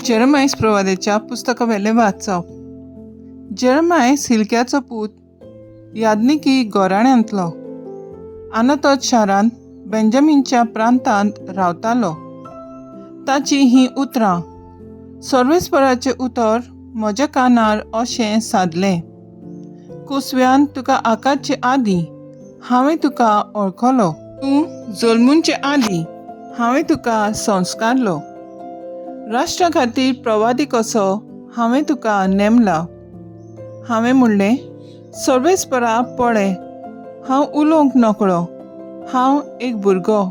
जेरमायस प्रवाद्याच्या पुस्तकावेलें वाचप. जेरमायस हिलक्याचो पूत, याज्ञिकी घराण्यांतलो, आनातोत शारांत बेंजामीनच्या प्रांतांत रावतालो. ताचीं हीं उतरां. सर्वेस्पराचें उतर म्हज्या कानार अशें सादलें, कुसव्यान तुका आकारचे आदीं हांवें तुका वळखलो, तूं जल्मुचे आदीं हांवें तुका संस्कारलो, राष्ट्रा खातीर प्रवादी कसो हांवें तुका नेमला. हांवें म्हणलें, सर्वेस्परा पळय, हांव उलोवंक नकळो, हांव एक भुरगो.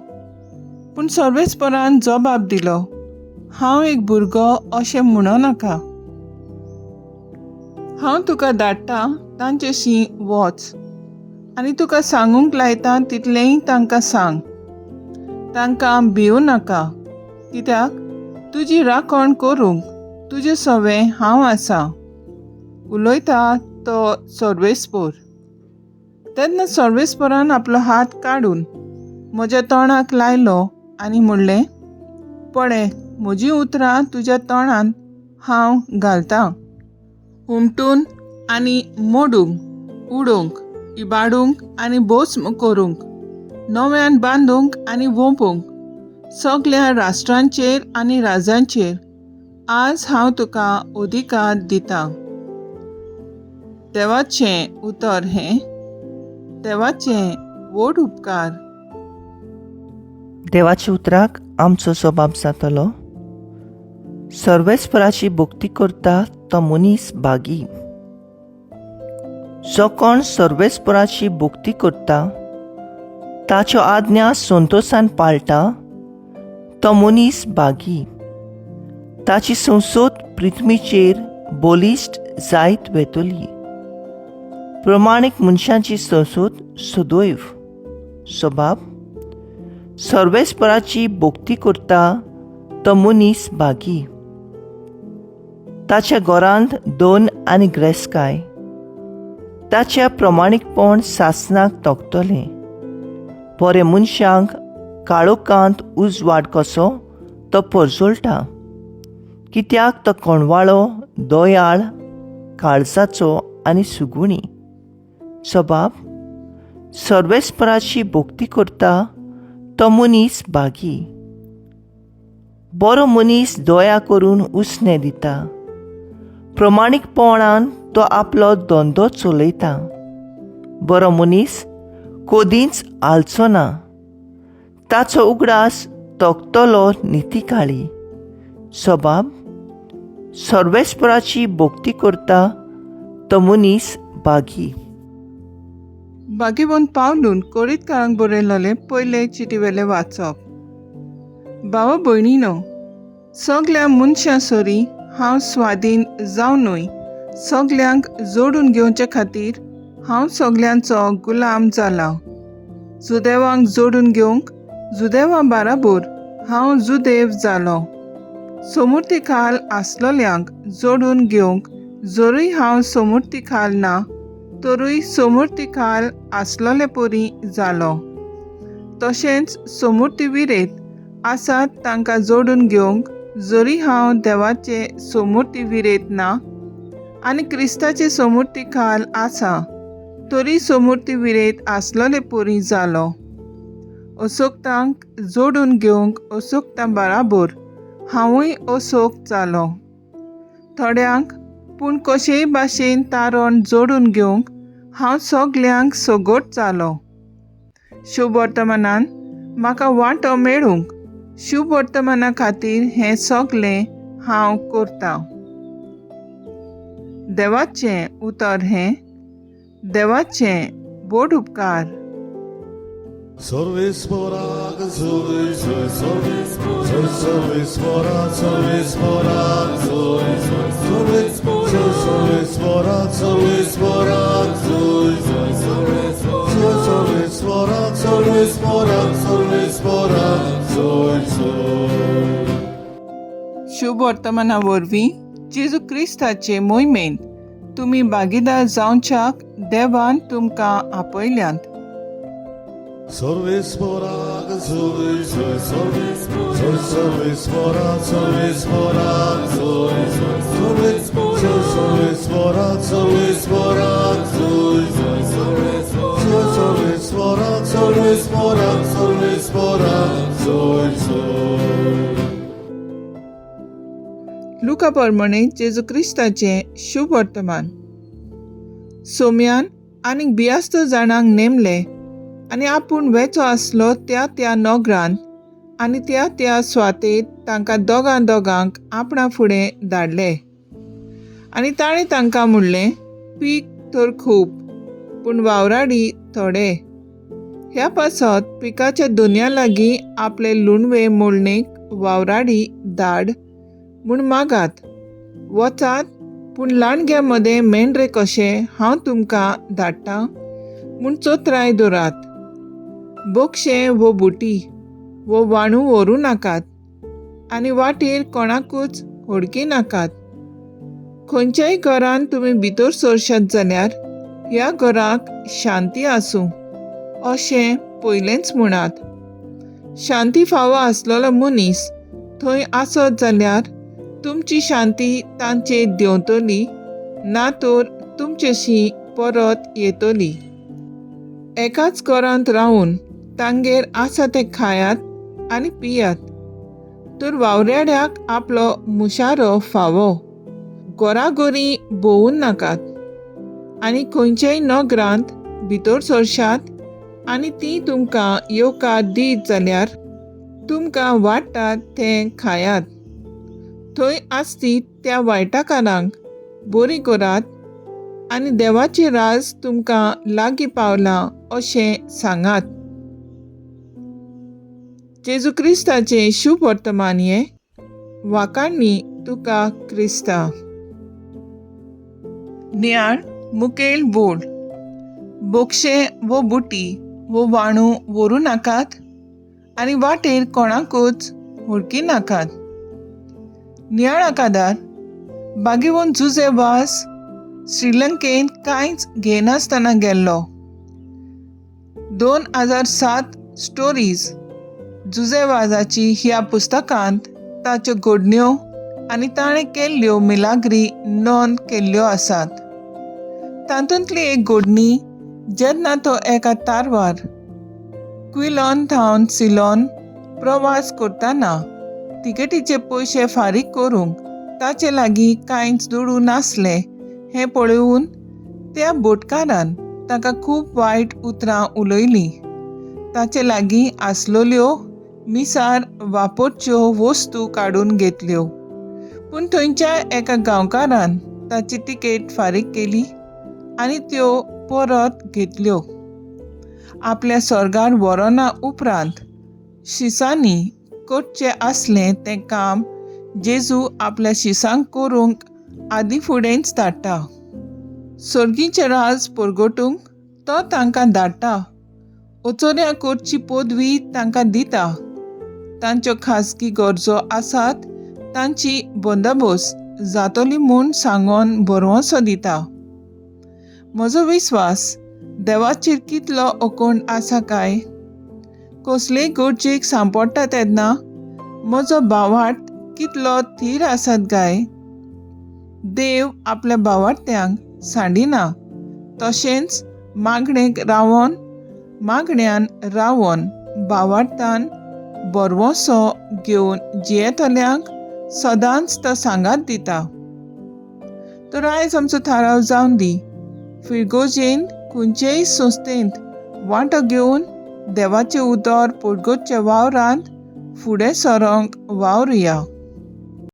पूण सर्वेस्परान जबाब दिलो, हांव एक भुरगो अशें म्हणो नाका. हांव तुका धाडटा तांचेशी वच आनी तुका सांगूंक लायता तितलेंय तांकां सांग. तांकां भिवं नाका, कित्याक तुजी राखण करूंक तुजे सवें हांव आसा, उलयता तो सर्वेस्पोर. तेन्ना सर्वेस्पोरान आपलो हात काडून म्हज्या तोंडाक लायलो आनी म्हणलें, पळय, म्हजीं उतरां तुज्या तोंडांत हांव घालतां. हुमटून आनी मोडूंक, उडोवंक, इबाडूंक आनी भस्म करूंक, नव्यान बांदूंक आनी वोंपूंक, सगल्या राष्ट्रांचेर आनी राजांचेर आज हांव तुका अधिकार दितां. देवाचें उतर हें. देवाचें व्हड उपकार. देवाच्या उतराक आमचो स्वभाव जातलो. सर्वेस्पराची भक्ती करता तो मनीस भागी. जो कोण सर्वेस्पराची भक्ती करता, ताच्यो आज्ञा संतोशान पाळटा, तो मनीस भागी. ताची संसद पृथ्वीचेर बलिश्ट जायत वेतली. प्रमाणीक मनशांची संसद सदैव. स्वभाव सर्वेस्पराची भक्ती करता तो मनीस भागी. ताच्या घरांत दोन आनी ग्रेसकाय. ताच्या प्रमाणीकपण सासनाक तोखतलें. बरे मनशांक काळोखांत उजवाड कसो तो परजळटा, कित्याक तो कोणवाळो, दयाळ काळजाचो आनी सुगुणी. स्वभाव सर्वेस्पराची भक्ती करता तो मनीस भागी. बरो मनीस दया करून उसणें दिता. प्रमाणीकपणान तो आपलो धंदो चलयता. बरो मनीस कदींच हालचो ना. ताचो उगडास तोखतलो नितीकाळी. स्वभाव सर्वेस्पराची भक्ती करता तो मनीस भागी. भाग्यवंत पावलून कोरीतकारांक बरयलेलें पयले चिटीवेलें वाचप. भावा भयणीनो, सगल्या मनशां सरी हांव स्वाधीन जावनूय सगल्यांक जोडून घेवचे खातीर हांव सगल्यांचो गुलाम जाला. जुदेवांक जोडून घेवंक जुदेवा बाराबोर हांव जुदेव जालो. सोमुर्ती खाल आसलोल्यांक जोडून घेवंक जरूय हांव सोमुर्ती खाल ना, तरूय सोमुर्ती खाल आसलोले परी जालो. तशेंच सोमुर्ती विरेत आसात तांकां जोडून घेवंक जरी हांव देवाचे सोमुर्ती विरेत ना आनी क्रिस्ताचे सोमुर्ती खाल आसा, तरी सोमुर्ती विरेत आसलोले परी जालो. असोक्तांक जोडून घेवंक असोक्तां बराबर हांवूय असोक जालो. थोड्यांक पूण कशेय भाशेन तारण जोडून घेवंक हांव सगल्यांक सगट जालो. शुभवर्तमानान म्हाका वांटो मेळूंक शुभवर्तमाना खातीर हें सगलें हांव करतां. देवाचें उतर हें. देवाचें व्हड उपकार. सर्वेस्पराक जोय जोय, जोय सर्वेस्परा, सर्वेस्पराक जोय जोय, जोय सर्वेस्परा, सर्वेस्पराक जोय जोय, जोय सर्वेस्परा, सर्वेस्पराक, सर्वेस्पराक जोय जोय. शुभवर्तमाना वरवीं जेजू क्रिस्ताचे मोहिमेंत तुमी भागीदार जावच्याक देवान तुमकां आपयल्यांत. सर्वेस्पराक जोय जोय जोय सर्वेस्परा सर्वेस्पराक जोय जोय जोय सर्वेस्परा सर्वेस्पराक जोय जोय जोय सर्वेस्परा सर्वेस्पराक सर्वेस्पराक जोय जोय. लुका प्रमाणे जेजू क्रिस्ताचें शुभ वर्तमान. सोम्यान आनीक बियास्त जाणांक नेमले आनी आपूण वेचो आसलो त्या त्या नोगरांत आनी त्या त्या सुवातेर तांकां दोगां दोगांक आपणा फुडें धाडले. आनी ताणें तांकां म्हणलें, पीक तर खूब पूण वावराडी थोडे. ह्या पासत पिकाच्या दोनया लागीं आपले लुणवे मोडणेक वावराडी धाड म्हूण मागात. वचात पूण लांडग्या मदें मेंढरे कशें हांव तुमकां धाडटां म्हूण चोत्राय दवरात. बोक्षें वो बुटी वो वाणू व्हरूं नाकात आनी वाटेर कोणाकूच होडकी नाकात. खंयच्याय घरान तुमी भितर सरशात जाल्यार ह्या घराक शांती आसूं अशें पयलेंच म्हणात. शांती फावो आसलेलो मनीस थंय आसत जाल्यार तुमची शांती तांचेर देंवतली, ना तर तुमचेशी परत येतली. एकाच घरांत रावून तांगेर आसा तें खायात आनी पियात. तर वावराड्याक आपलो मुशारो फावो. घराघरी भोंवून नाकात आनी खंयच्याय नगरांत भितर सरशात आनी ती तुमकां येवकार दीत जाल्यार तुमकां वाडटात तें खायात. थंय आसतीत त्या वायटाकारांक बरी करात आनी देवाचें राज तुमकां लागीं पावलां अशें सांगात. जेजू क्रिस्ताचें शुभ वर्तमान हें. वाखाणणी तुका क्रिस्ता. नियाळ मुखेल बोल. बोक्षे वो बुटी वो वाणू व्हरूं नाकात आनी वाटेर कोणाकूच हुडकी नाकात. नियाळ आकादार बागेवन जुजे वास श्रीलंकेंत कांयच घेनासतना गेल्लो. 2007 स्टोरीज जुजे वाजाची ह्या पुस्तकांत ताच्यो घडण्यो आनी ताणें केल्ल्यो मिलाग्री नोंद केल्ल्यो आसात. तातूंतली एक घडणी जेन्ना तो एका तारवार क्विलॉन थावन सिलॉन प्रवास करतना तिकेटीचे पयशे फारीक करूंक ताचे लागीं कांयच दुडू नासले हें पळोवन त्या बोटकारान ताका खूब वायट उतरां उलयलीं. ताचे लागीं आसलेल्यो मिसार वापरच्यो वस्तू काडून घेतल्यो. पूण थंयच्या एका गांवकारान ताची तिकेट फारीक केली आनी त्यो परत घेतल्यो. आपल्या स्वर्गार व्हरोना उपरांत शिसांनी करचें आसलें तें काम जेजू आपल्या शिसांक करूंक आदीं फुडेंच धाडटा. सर्गीचें राज परगटूंक तो तांकां धाडटा. ओचोऱ्या करची पदवी तांकां दिता. तांच्यो खाजगी गरजो आसात तांची बंदोबस्त जातली म्हूण सांगोन भरवंसो दिता. म्हजो विस्वास देवाचेर कितलो अकोंड आसा काय? कसलेय गरजेक सांपडटा तेन्ना म्हजो भावार्थ कितलो थीर आसात काय? देव आपल्या भावार्थ्यांक सांडिना, तशेंच मागणेक रावोन मागण्यान रावोन भावार्थान भरवंसो घेवन जियेतल्यांक सदांच तो सांगात दिता. तर आयज आमचो थाराव जावन दी फिरगोजेंत खंयचेय संस्थेंत वांटो घेवन देवाचें उतर परगटच्या वावरांत फुडें सरोंक वावरुया.